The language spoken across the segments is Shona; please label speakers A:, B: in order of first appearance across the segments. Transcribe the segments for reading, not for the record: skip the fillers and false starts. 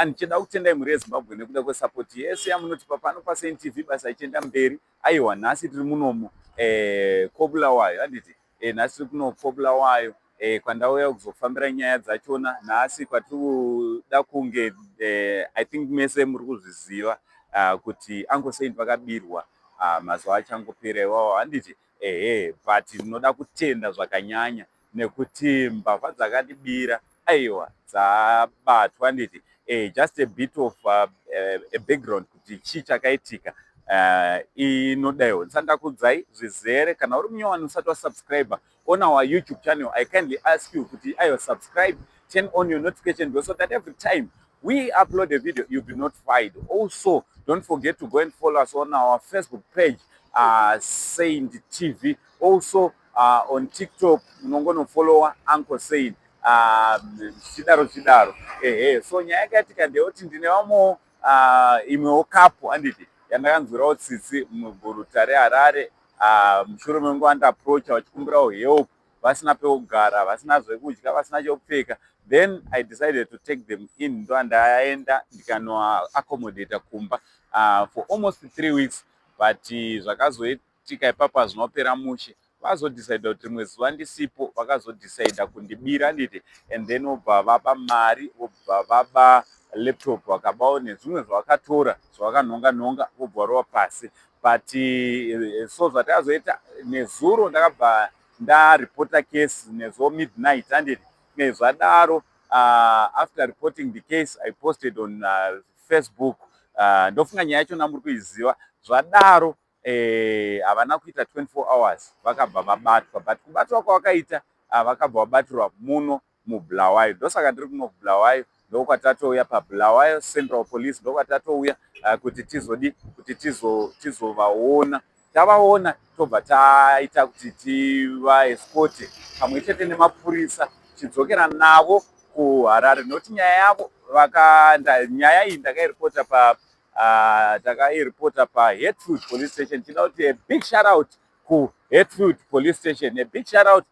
A: Ndichida kutendai mhuri yeZimbabwe nekuda kwesapoti yese yamunotipa pano paSaint TV, basa ichienda mberi. Aiwa, nhasi tiri munomu koBulawayo, handiti? Nhasi tiri kuno koBulawayo kwandauya kuzofambira nyaya dzachona. Nhasi kwatiri kuda kunge I think mese muri kuzviziva kuti Uncle Saint vakabirwa mazuva achangopera iwawo, handiti? Ehe, but ndinoda kutenda zvakanyanya nekuti mbavha dzakatibira, aiwa, dzabatwa, handiti? Just a bit of a background kuti chii chakaitika. Inodaiwo ndisati ndakuudzai zvizere, kana uri munyowani usati wasubscribe on our YouTube channel, I kindly ask you kuti aiwa, subscribe, turn on your notification bell so that every time we upload a video, you'll be notified. Also, don't forget to go and follow us on our Facebook page, Saint TV. Also on TikTok munongonofollowa Uncle Saint, zvichidaro zvichidaro. Ehe, so nyaya yakaitika ndeyekuti ndine vamwewo imwewo couple, handiti, yandakanzwirawo tsitsi muguta reHarare. Mushure menguva ndaapproacha vachikumbirawo help, vasina pekugara, vasina zvekudya, vasina chekupfeka. Then I decided to take them in. Ndo ndaenda ndikanoaccommodata kumba for almost 3 weeks, but zvakazoitika ipapo hazvinopera mushe. Vazodecida kuti rimwe zuva ndisipo, vakazodecida kundibira, handiti? And then vobva vaba mari, vobva vaba laptop, vakabawo nezvimwe zvavakatora zvavakanhonga nhonga, vobva varova pasi. But so zvatakazoita nezuro, ndakabva ndaripota case nezo midnight, handiti? Zvadaro, after reporting the case, I posted on Facebook. Ndofunga nyaya yachona muri kuiziva. Zvadaro, havana kuita 24 hours, vakabva vabatwa. But kubatwa kwavakaita, vakabva vabatirwa muno muBulawayo. Ndosaka ndiri kuno kuBulawayo. Ndokwatatouya paBulawayo Central Police, ndokwatatouya kuti tizodi kuti tizovaona. Tavaona, tobva taita kuti tivaescorte pamwe chete nemapurisa, tichidzokera navo kuHarare, nokuti nyaya yavo nyaya iyi ndakairipota pa takairipota paHatfield Police Station. Tinoda kuti a big shout out kuHatfield Police Station, a big shout out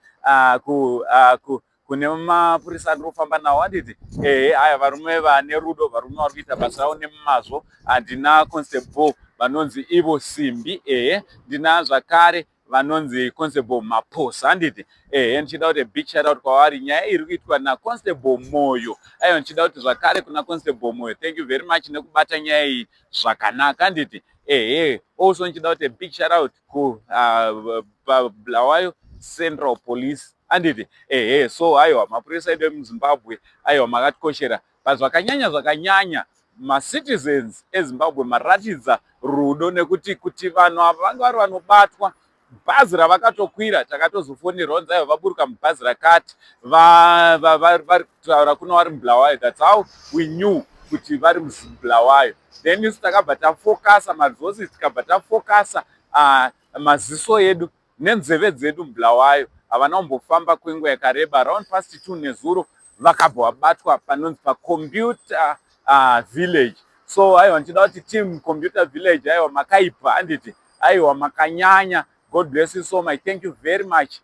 A: kune mapurisa andiri kufamba nawo, handiti? Ehe, aya varume vane rudo, varume vari kuita basa ravo nemazvo. Handina Constable vanonzi ivo Simbi. Ehe, ndina zvakare vanonzi Constable Maposa, handiti? Ehe, ndichida kuti big shout out kwavari. Nyaya iri kuitwa naConstable Moyo. Aiwa, ndichida kuti zvakare kuna Constable Moyo, thank you very much nekubata nyaya iyi zvakanaka, handiti? Ehe, also ndichida kuti big shout out kuBulawayo Central Police, handiti? Ehe, so aiwa, mapurisa edu emuZimbabwe, aiwa, makatikoshera. But zvakanyanya zvakanyanya, macitizens eZimbabwe maratidza rudo, nekuti kuti vanhu ava vange vari vanobatwa, bhazi ravakatokwira takatozofonerwa kunzi aiwa, vaburuka mubhazi rakati, vari kutaura kuno vari muBulawayo. That's how we knew kuti vari muBulawayo. Then isu takabva tafocusa maresources, tikabva tafocusa maziso edu nenzeve dzedu muBulawayo. Havana kumbofamba kwenguva yakareba, around past 2 nezuro vakabva vabatwa panonzi paComputer Village. So aiwa, ndichida kuti team Computer Village, aiwa, makaipa, handiti? Aiwa, makanyanya. God bless you so much. Thank you very much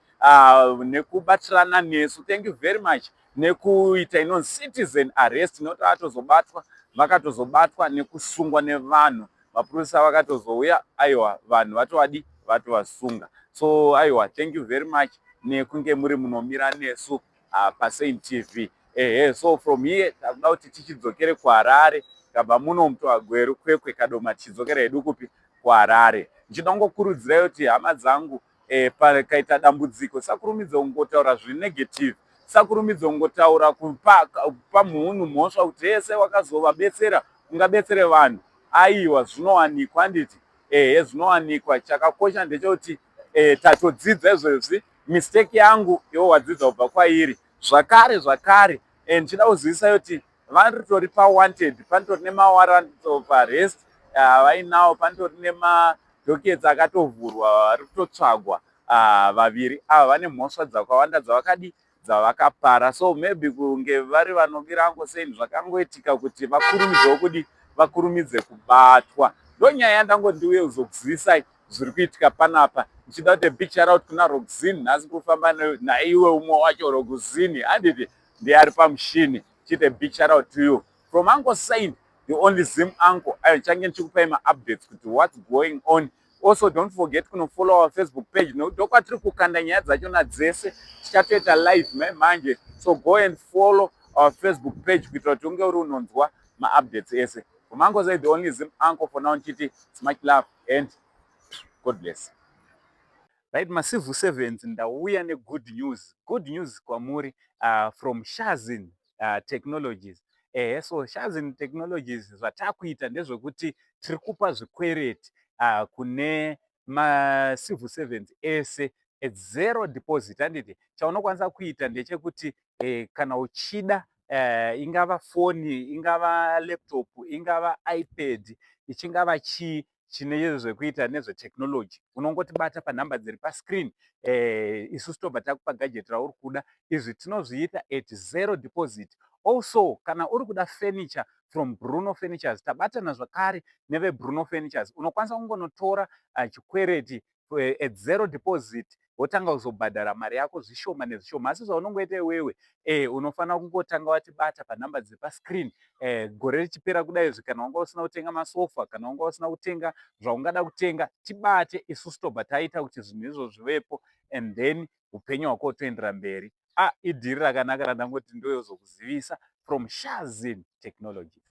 A: nekubatirana nesu. Thank you very much nekuita inonzi citizen arrest, nekuti vatozobatwa, vakatozobatwa nekusungwa nevanhu. Mapurisa vakatozouya, aiwa, vanhu vatovadi vatovasunga. So aiwa, thank you very much nekunge muri munomira nesu paSaint TV. Ehe, so from here takuda kuti tichidzokere kuHarare. Kabva muno mutoagweru, Kwekwe, Kadoma, tichidzokera hedu kupi? KuHarare. Ndichida kungokurudzirai kuti hama dzangu, pakaita dambudziko, sakurumidze kungotaura zviri negative, sakurumidze kungotaura kupa munhu mhosva kuti ese wakazovabetsera, ungabetsere vanhu. Aiwa, zvinowanikwa, handiti? Ehe, zvinowanikwa. Chakakosha ndechekuti tatodzidza izvezvi mistake yangu, iwo wadzidza kubva kwairi. Zvakare zvakare, ndichida kuzivisa kuti varitori pawanted, panotori nemawarrant of arrest vainawo, panotori nemadockets akatovhurwa, vari kutotsvagwa vaviri ava. Vane mhosva dzakawanda dzavakadi dzavakapara. So maybe kunge vari vanobira ngoseni, zvakangoitika kuti vakurumidzewo kudi vakurumidze kubatwa. Ndo nyaya yandangoti ndiuye kuzokuzivisai zviri kuitika panapa. Ndichida kuti big shout out kuna Roxin. Nhasi kufamba naiwe umwe wacho, Roxin, handiti? Ndiye ari pamushini. Chiite big shout out to you. From From Uncle Saint, the only Zim uncle, ayo tichange ndichikupai maupdates kuti what's going on. Also, don't forget kunofollow our Facebook page, ndokwatiri kukanda nyaya dzachona dzese. Tichatoita live manje, so go and follow our Facebook page kuitira kuti unge uri unonzwa maupdates ese. From Uncle Saint, the only Zim uncle, for now nchiti it's much love and God bless. Right, macivil servants, ndauya negood news, good news kwamuri from Shazin Technologies. Ehe, so Shazin Technologies, zvatakuita ndezvekuti tiri kupa zvikwereti kune macivil servants ese at zero deposit, handiti? Chaunokwanisa kuita ndechekuti kana uchida, ingava foni, ingava laptop, ingava iPad, ichingava chii chine zvekuita nezvetechnology, unongotibata panhamba dziri pascreen. Isusu tobva takupa gadget rauri kuda. Izvi tinozviita at zero deposit. Also, kana uri kuda furniture from Bruno Furnitures, tabatana zvakare neveBruno Furnitures. Unokwanisa kungonotora chikwereti at zero deposit, wotanga kuzobhadhara mari yako zvishoma nezvishoma. Asi zvaunongoita iwewe, unofanira kungotanga watibata panhamba dziri pascreen. Gore richipera kudaizvi, kana wanga usina kutenga masofa, kana wanga usina kutenga zvaungada kutenga, tibate isusu, tobva taita kuti zvinhu izvo zvivepo, and then upenyu hwako hutoendera mberi. A, idhiri rakanaka randangoti ndoyozokuzivisa from Shazin Technologies.